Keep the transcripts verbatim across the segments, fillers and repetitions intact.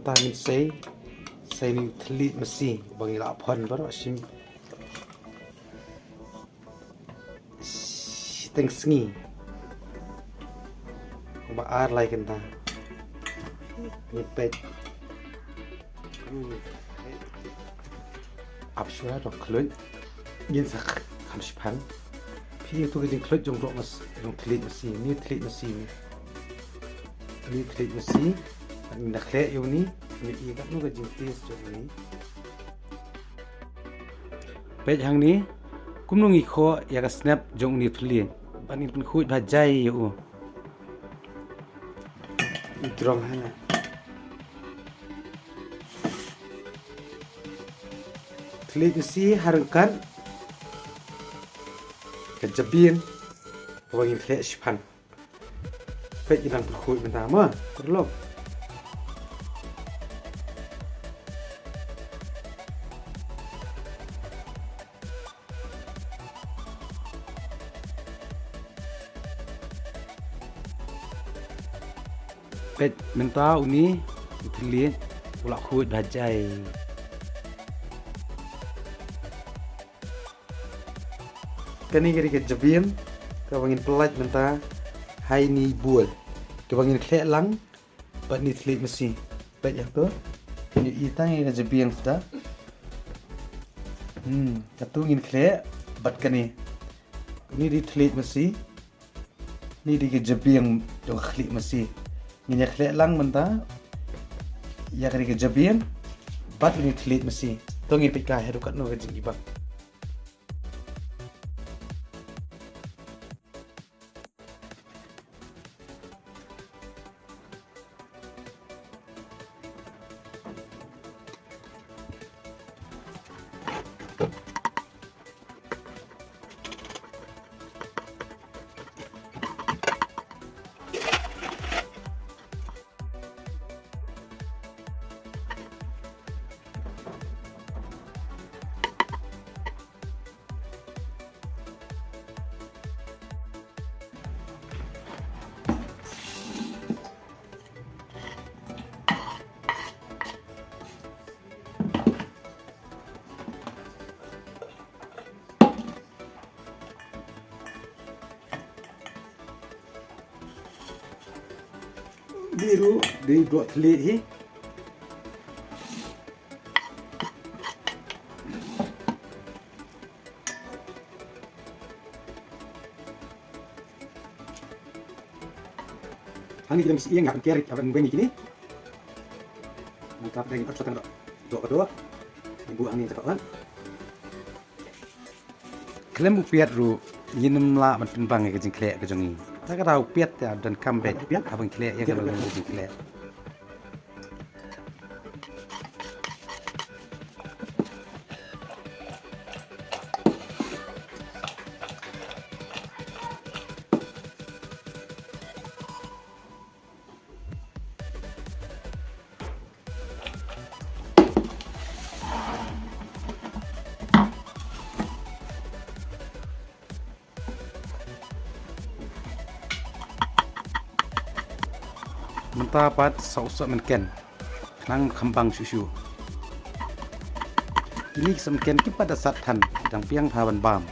Tang ngin sei, sei ïa une u thylliej masi ba ngi la phon baroh shim. Shiteng sngi. Kumba ar lai kynta. Ngi peit. Ap shuwa to khluid. Ngin sa kham shipang. Phi ïohi to ka jingkhluid jong u thylliej masi, une u thylliej masi. Une u thylliej masi. Ngin da khleh ïa une, ngin ïohi katno ka jingtaste jong une. Peit hangne, kumno ngi khoh ïa ka snep jong une u thylliej. Bad ngin pynkhuid bha jai ïa u. Ïa u jrong hana. Thylliej masi ha ryngkat ka jabieng kaba ngin khleh shipang. Peit, ngi dang pynkhuid mynta mo, paralok. Peit, mynta une u thylliej u la khuid bha jai. Kane ka dei ka jabieng kaba ngin pyllait mynta ha ine i bowl kaba ngin khleh lang bad une u thylliej masi. Peit ïa kato. Ïa, ïa tang ïa ka jabieng shuwa. Hmm, kato ngin khleh bad kane. Une u dei u thylliej masi. Une u dei ka jabieng jong ka thylliej masi. Ngin ïa khleh lang mynta ïa kane ka jabieng bad une u thylliej masi. To ngin peit kai haduh katno ka jingibak. Dei ruh, dei doh thylliej hi. Hangne ki dang shu ïeng, nga pynker ïa ka ban weng ïa kine. Nangta pdeng ka doh, doh ka doh. Ngi buh hangne ka doh kan. Khlem u piat ruh ngin ym lah ban pynbang ïa ka jingkhleh ka jong ngi. Ta ka dei u piat te u donkam beit. Piat? Haba ngi khleh ïa ka jingkhleh. Mynta pat sa u sohmynken. Khnang kham bang shuh shuh. Kine ki sohmynken ki pat da sat than, dang biang bha ban bam.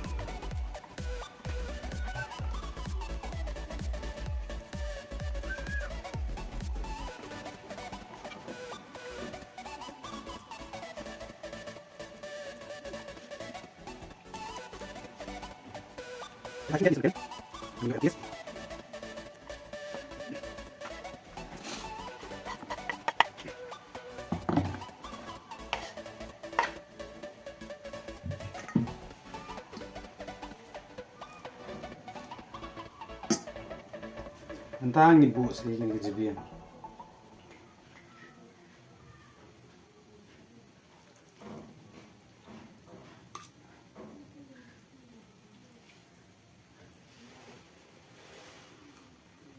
Nangta ngin buh sa ïa kane ka jabieng.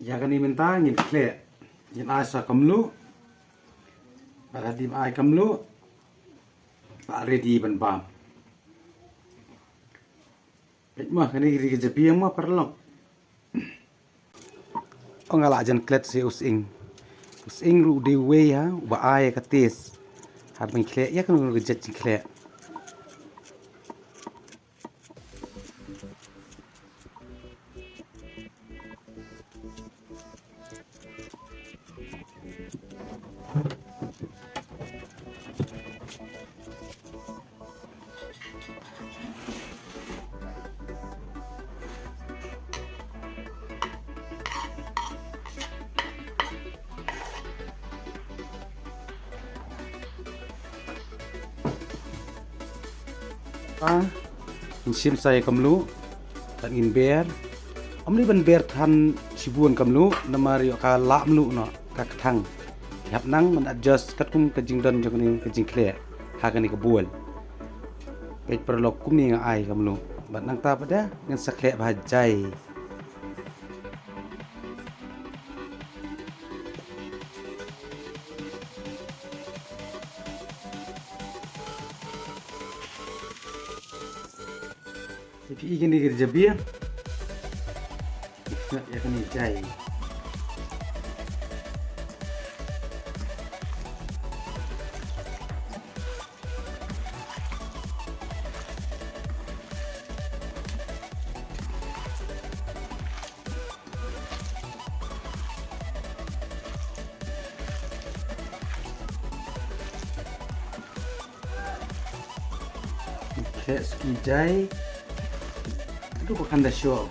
Ïa kane mynta ngin khleh. Ngin ai sa ka mluh. Bad hadien ai ka mluh, la ready ban bam. Peit mo, kane ka dei ka jabieng mo, paralok. Ong nga la jan klet sa u sying. U sying ruh u dei uwei ha uba ai ïa ka taste. Haba ngi khleh ïa kano kano ka jait jingkhleh. Ah, ngin shim sa ïa ka mluh bad ngin ber. Ym dei ban ber than shibun ka mluh namar ïoh ka lah mluh noh ka kthang. Hap nang ban adjust katkum ka jingdon jong kane ka jingkhleh ha kane ka bowl. Peit paralok, kumne nga ai ka mluh bad nangta pat de ngan sa khleh bha jai. Te phi i kane ka jabieng. Ïa kane jai. Khleh suki jai. Aduh, ba kan da shoh.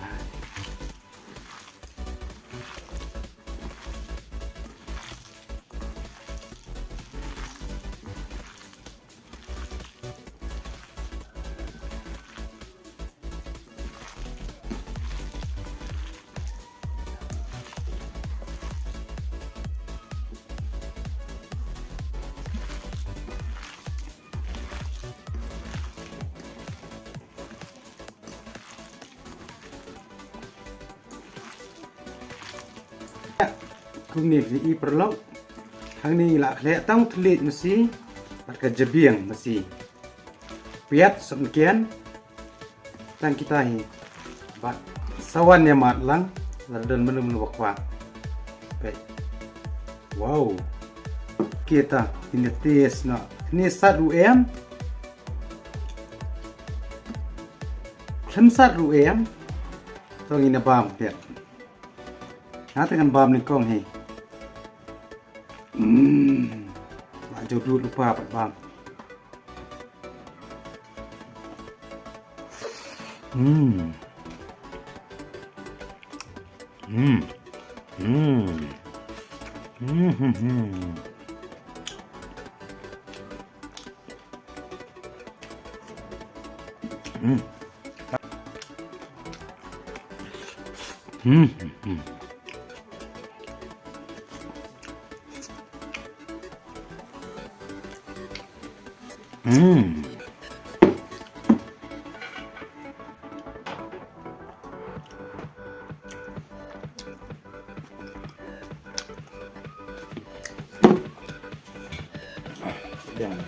Kumne phi i paralok. Hangne ngi la khleh tang thylliej masi bad ka jabieng masi. Piat sop mkian. Tang kita hi. Bad sa wan ïa mad lang. Lada don mano mano ba kwah. Peit. Wow. Kita, kine taste noh. Kine sat ruh em. Khlem sat ruh em. To ngin ïa bam peit. Nga te ngan bam nyngkong hi. Hmm. Ba jaw dud lypa pat bam. Hmm. Hmm. Hmm. Hmm, hmm, hmm. Hmm. Hmm, hmm, hmm. Hmm. Dang.